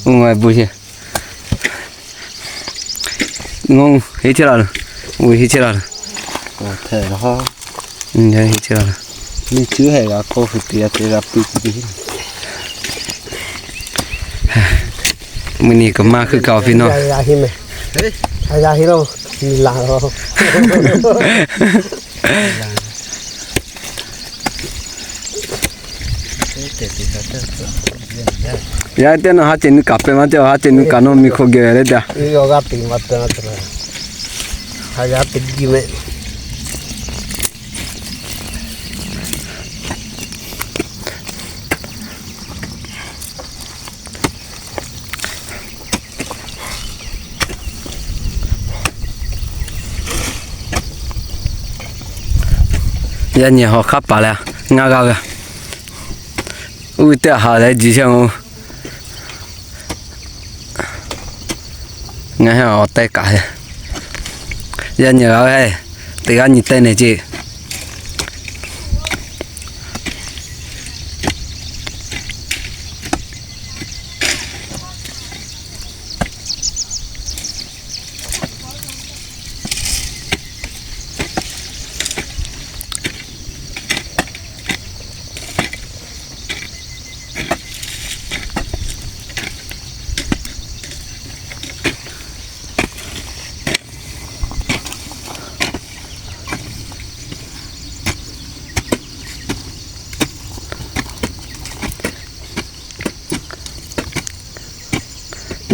Bon, heˆ chehˇ la, bon, heˆ chehˇ la, heˆ chehˇ la. Mvuhˇ nyi kaꞈ maˇ hkui kaꞈ awˬ piˇ Yaˇ teˇ naˬ ha ceh nuˇ kaꞈ pehˇ maˇ te, ha ceh nuˇ kaꞈ nawˇ miˬ hk'aw geh leh daꞈ. Yaˇ nyi hawˬ hk'aˉ paˍ leh ngaˇ g'aˇ ve, uˇ ve teˇ haꞈ leh jiˬ chehˇ-oˬ. Ngaˬ hui awˬ teh kaꞈ, yaˇ nyi g'a ve, teˇ g'aˇ nyi teh nehˬ ceˇ.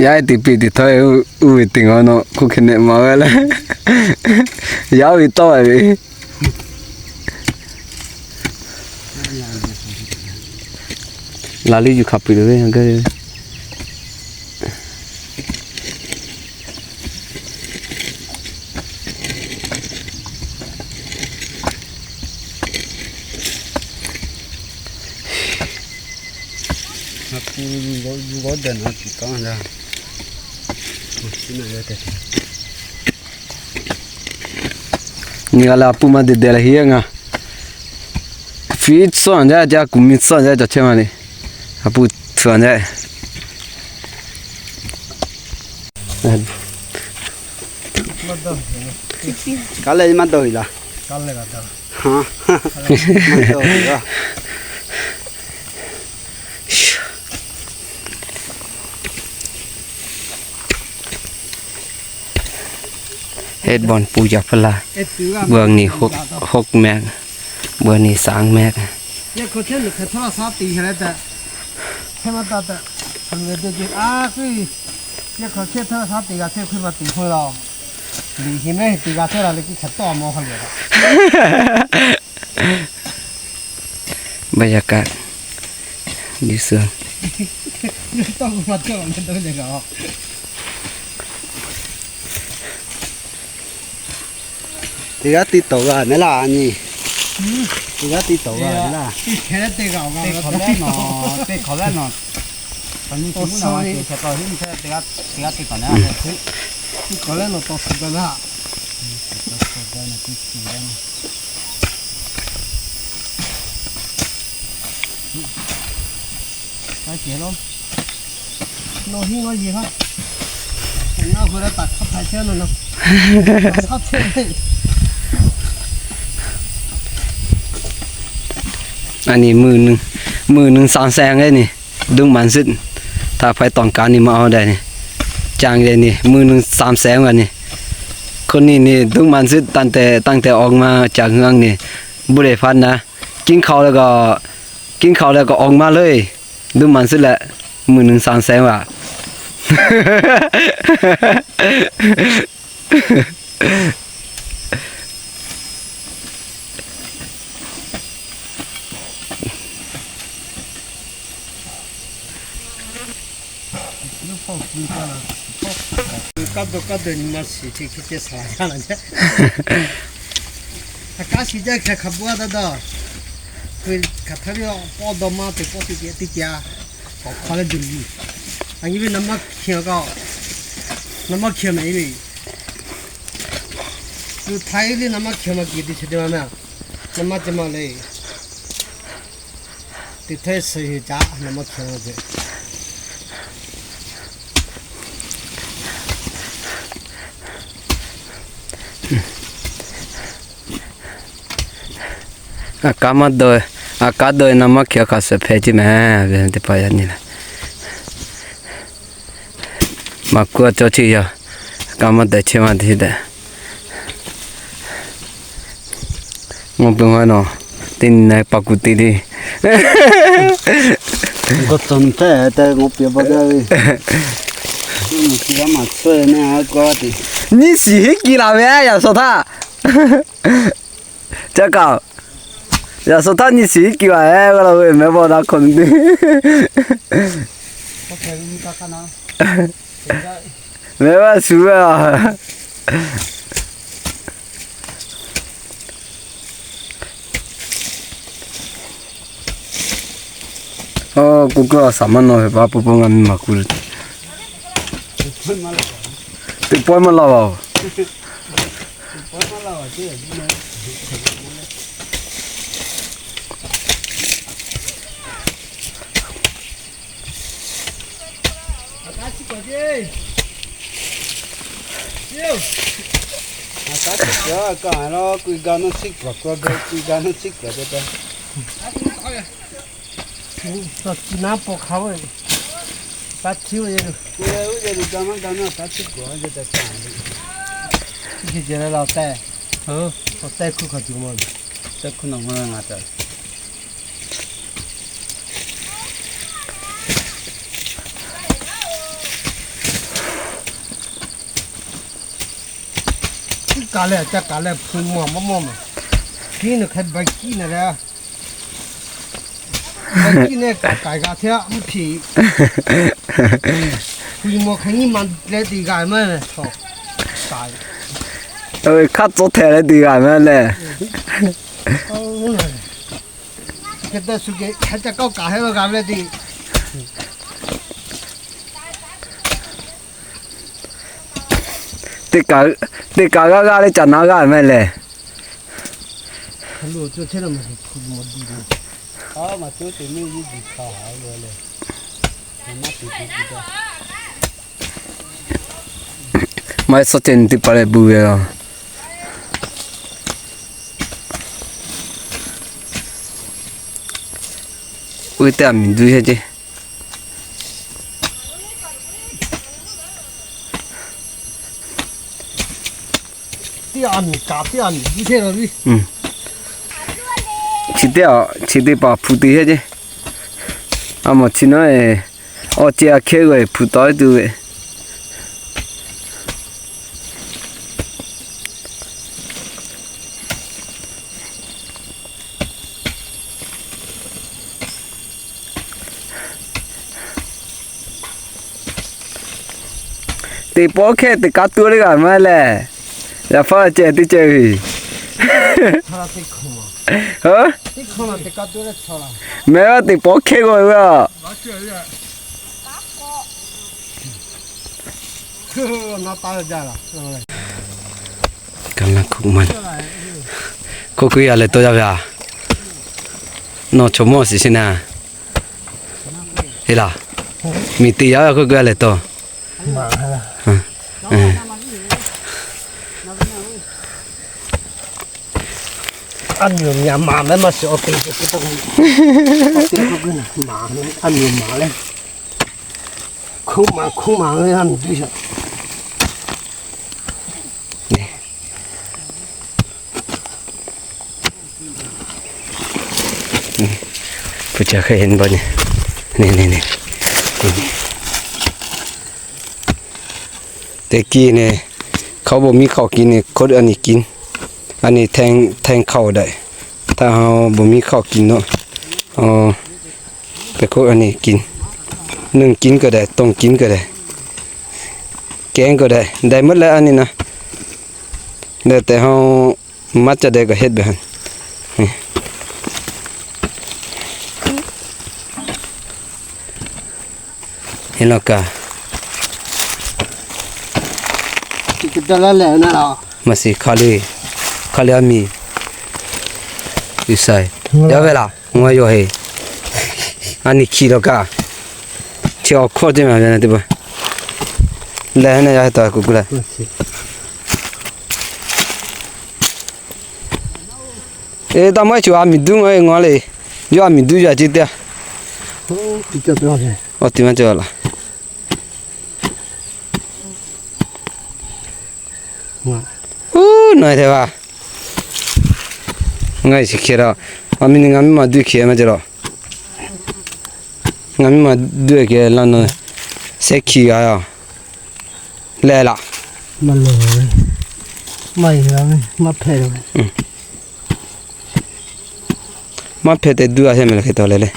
Yaˇ teꞈ piˇ teꞈ htawˇ, uˇ ve teˇ g'aw nawˬ hk'oˆ hk'e nehꞈ maˍ ve leh, yaˇ ve tawˆ ve. Laˬ liˇ yuˬ hk'a peu-eˬ ve. Nyi g'a leh a puˇ maˇ deh deh leh heˆ ngaˬ. Fiˉ tsuhˇ jaˇ jaˇ, kuˬ miˬ tsuhˇ jaˇ, cawˬ chehˇ ma le. A puˇ tsuhˇ jaˇ. Ka leh maˇ dawˇ heˆ laˇ. Heˆ bon puˇ jaˇ hpeuˇ laˇ. Beuꞈ niˬ hokˆ mehˆ, beuꞈ niˬ saˍ mehˆ. Bawˇ yaˇ kaꞈ, liꞈ suhˍ. Teˇ g'aˇ tiˇ tawˍ g'a ne laˇ a nyi. Teˇ g'aˇ tiˇ tawˍ g'a ne laˇ. Teˇ hk'awꞈ leh nawˬ, teˇ hk'awꞈ leh nawˬ, teˇ g'aˇ tiˇ tawˍ ne. A nyi, mui nui saˍ sehˍ ve nyi, duˇ maˬ zuhˆ htaꞈ hpaw tawˍ kaꞈ nyi ma a dehꞈ nyi, ca ve nyi, mui nui saˍ sehˍ ve nyi. Hk'oˆ nyi nyi duˇ maˬ zuhˆ tanˇ tehꞈ tanˇ tehꞈ awˬ ma ca hui a nyi, buˇ leh hpaˇ naˉ, kiˇ hk'aw leh kaꞈ, kiˇ hk'aw leh kaꞈ awˬ ma leuˬ, duˇ maˬ zuhˆ leh, mui nui saˍ sehˍ ve a. Kaˇ dawˇ kaˇ dawˇ nyi ma shiˍ chi hk'e ceh shaˍ laˇ jaˇ. Hk'aˬ kaˉ shiˍ jaˇ hk'e hk'a bvuhˇ a taˇ dawˇ. Hk'aˬ htaˇ ve a pawˆ dawˇ maˇ te pawˆ teˇ ceh teˇ ceh a, k'awꞈ hk'aw leh duˬ nyi. A nyi ve naˍ maˇ hkiˬ kaꞈ, naˍ maˇ hkiˬ mehˍ ve, tuˬ htaiˍ ve naˍ maˇ hkiˬ ma kiˬ te chi te ma meh. Naˍ maˇ ceh ma le. Teˇ htaiˇ suh heˍ caꞈ naˍ maˇ hkiˬ ma ve. A kaˉ maˇ dawˇ, a kaˉ dawˇ na maˇ hkiˬ a kaꞈ shehˍ hpehꞈ ceˇ mehˍ ve teˇ hpaˍ yaꞈ nyi leh, maˍ kuˇ a cawˇ ceˇ yaˇ, a kaˉ maˇ dawˇ chehˇ maˇ te tehꞈ. Ngaw peuˬ maˇ nawˬ, teˇ nyi na pa kuˬ te le. Nyi shiˍ hiˉ kiˬ laˬ ve yaꞈ shawˍ htaˇ. Ca kaꞈ, yaꞈ shawˍ htaˇ nyi shiˍ hiˉ kiˬ laˬ ve g'a la ve mehˍ bawˆ daꞈ hk'aw teˇ mehˍ bawˆ shu ve a. Oˇ, k'oˆ k'oˆ a shaˍ maˇ nawˬ ve pa pawˆ pawˆ ngaˬ miˇ maˍ kuˬ le. Teˇ pawˆ maˇ laˇ vaˬ oˬ. Kaˬ leh ca kaˬ leh hpu maˬ maˇ mawˇ maˬ, kiˉ naˬ hk'e ba kiˉ naˬ leh, ba kiˉ nehˬ kaꞈ kaiˬ g'a hteˇ mvuhˇ hpiˍ, hpu maˬ hk'e nyiˇ ma leh te g'a maˇ leh, hk'aˇ tcuhˉ htehꞈ leh te g'a maˇ leh. Hk'e te shu hk'e hk'e ca kawˆ kaꞈ heˆ lo g'a ve le te. Teˇ kaꞈ, teˇ kaꞈ g'aˇ g'aˇ leh caꞈ na g'aˇ mehˍ lehˬ. Maˇ heˆ, suhˉ ceh nyi teˇ hpaˍ leh bu ve laˬ. Oˇ ve teˇ a miˬ duˇ heˆ ceˇ. Teˇ a miˬ kaꞈ teˇ a miˬ duˇ heˆ la ve. Chi teˇ a, chi teˇ hpaˍ hpu te heˆ ceˇ. A mawˬ chi naˉ, awˬ ceh a hkehˇ g'aw e hpu taw tuˬ ve. Teˇ pawˆ hkehˇ teˇ kaꞈ tuˬ le g'a maˇ lehˬ. Yaꞈ hpaˇ ceh teˇ ceh ve. Mehˍ teˇ pawˆ hkehˇ g'aw ve a. Hk'oˆ kuiˬ a lehˬ tawˇ yaˇ ve a. Nawˬ chaw mawˇ shiˍ sheˍ na. Heˆ laˬ. Miˬ teˇ yaˇ ve hk'oˆ kuiˬ a lehˬ tawˇ. A miˬ maˍ mehˍ maˇ shiˍ awˬ te, a miˬ maˍ leh, hkuˇ maˍ hkuˇ maˍ ve a miˬ duˇ shaˍ. Hpu ca hk'e hen ba ne, ne ne ne, teˇ kiˇ ne, hk'aw bon miˇ hk'aw kiˬ ne, hk'oˆ a nyi kiˬ, a nyi hteˇ hteˇ hk'aw daꞈ, htaˇ bon miˇ hk'aw kiˬ nawˬ, a, hk'oˆ a nyi kiˬ, nuˇ kiˬ kaꞈ daꞈ, tawˇ kiˬ kaꞈ daꞈ, kehˉ kaꞈ daꞈ, daꞈ meuˇ leh a nyi na, leh tehꞈ ha maˇ ca deh kaꞈ heˆ ve ha. Heˆ law kaꞈ. Maˇ shiˍ hk'a le, hk'a le a miˬ. Iˉ saiˍ yaˇ ve laˬ, ngaˬ yawˇ heˆ. A nyi hkiˬ law kaꞈ. Chi awˬ hkawˇ teˇ maˬ ve na teˇ hpaˍ. Leh na yaˇ htawˇ kuˬ kuˬ leh. Eˬ, taˇ maˇ chuˬ a miˬ duˉ maˇ ve ngaw le. Yawˇ a miˬ duˉ yaˇ ce teˇ a. Awˬ ti maˇ cawˬ laˬ. Uˉ, nawˬ hteˇ va. Ngaˬ shiˍ hkeh la. A miˬ ni ngaˬ miˇ ma duˇ hkeh maˇ cawˬ laˬ. Ngaˬ miˇ ma duˇ hkeh laˇ nawˬ. Sehˉ hkiˬ g'a a. Leh laꞈ. Maˇ leh, maˇ hpehꞈ. Maˇ hpehꞈ te duˇ a hehˉ meh le hk'e taw leh le.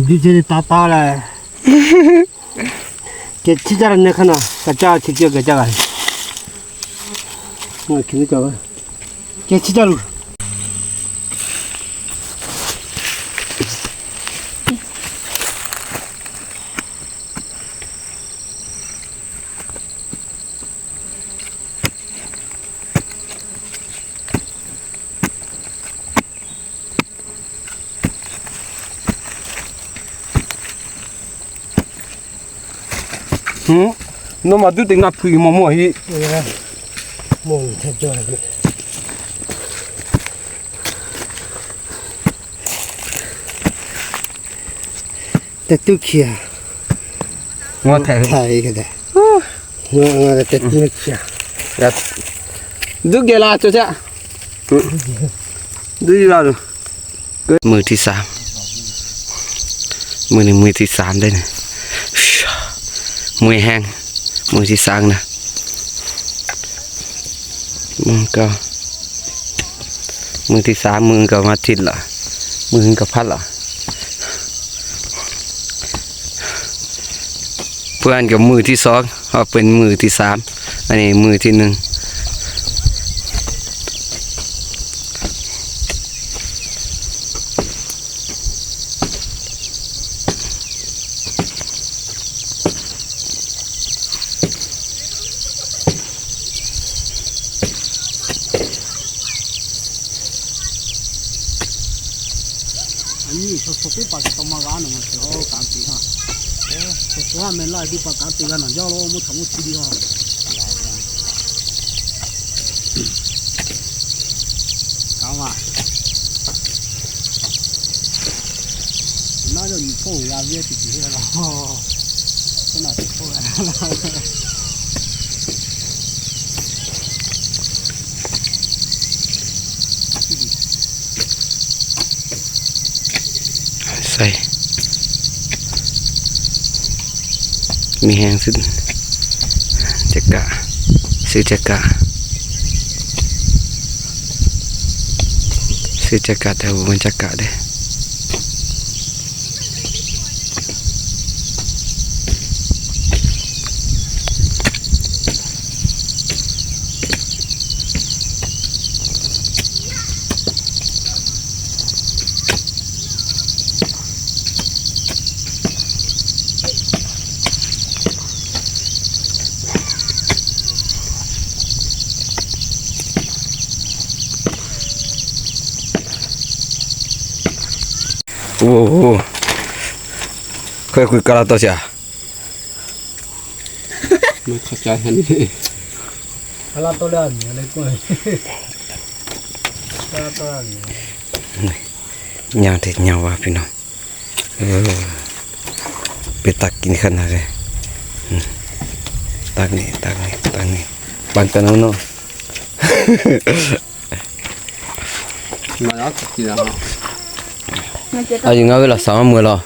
Duˇ ce taˍ taˍ leh. Kehˬ chiˇ caˇ la nyi hk'aˇ na, kaꞈ caˇ chi ceuˬ kaꞈ caˇ la. Kehˬ chiˇ caˇ lu. Nawˬ maˬ duˇ te ngaˬ hpuꞈ mawˬ mawˬ heˆ. Teˇ tuˇ hkiˬ a. Ngaˬ htaiˍ ve hk'e te. Ngaˬ teˇ tuˇ hkiˬ a. Duˇ geh la cawˬ caˇ. Duˇ yuˬ la loˬ. มือที่สาม มือหนึ่ง มือที่สาม ได้เนี่ย มือแห้ง มือที่สามนะ มือก็ มือที่สาม มือก็มาทิ่นละ มือก็พัดละ เพื่อนกับมือที่สอง เอาเป็นมือที่สาม อันนี้มือที่หนึ่ง A nyi chaw chaw teˇ hpaˍ kaꞈ taw ma g'a nawˬ ngaˬ hui kaꞈ te ha. Chaw chaw ha meh laˇ teˇ hpaˍ kaꞈ te g'a nawˬ jaˇ lo mvuhˇ htaꞈ mvuhˇ chi di ha. Kaꞈ ma. Naˉ yawˇ nyi hpawˇ g'a ve teˇ ceuˬ he la. Teˇ naˬ teˇ hpawˇ g'a. Sai. Mi heng suh. Ca kaꞈ. Suh ca kaꞈ. Suh ca kaꞈ te, wu ca kaꞈ te. Oˇ, hk'e kuiˬ ka la tawˇ shaˍ. Maˇ hk'a ca hen. Ka la tawˇ le a nyi le k'oˆ le. Ka la tawˇ a nyi. Nyaˇ te nyaˇ va piˇ nawˬ. Pe taˇ kiˬ hk'aˇ na ve. Taˇ nyi, taˇ nyi, taˇ nyi. Ban ka na nawˬ. A yehˬ ngaˬ ve laꞈ shaˍ maˇ mui laˬ.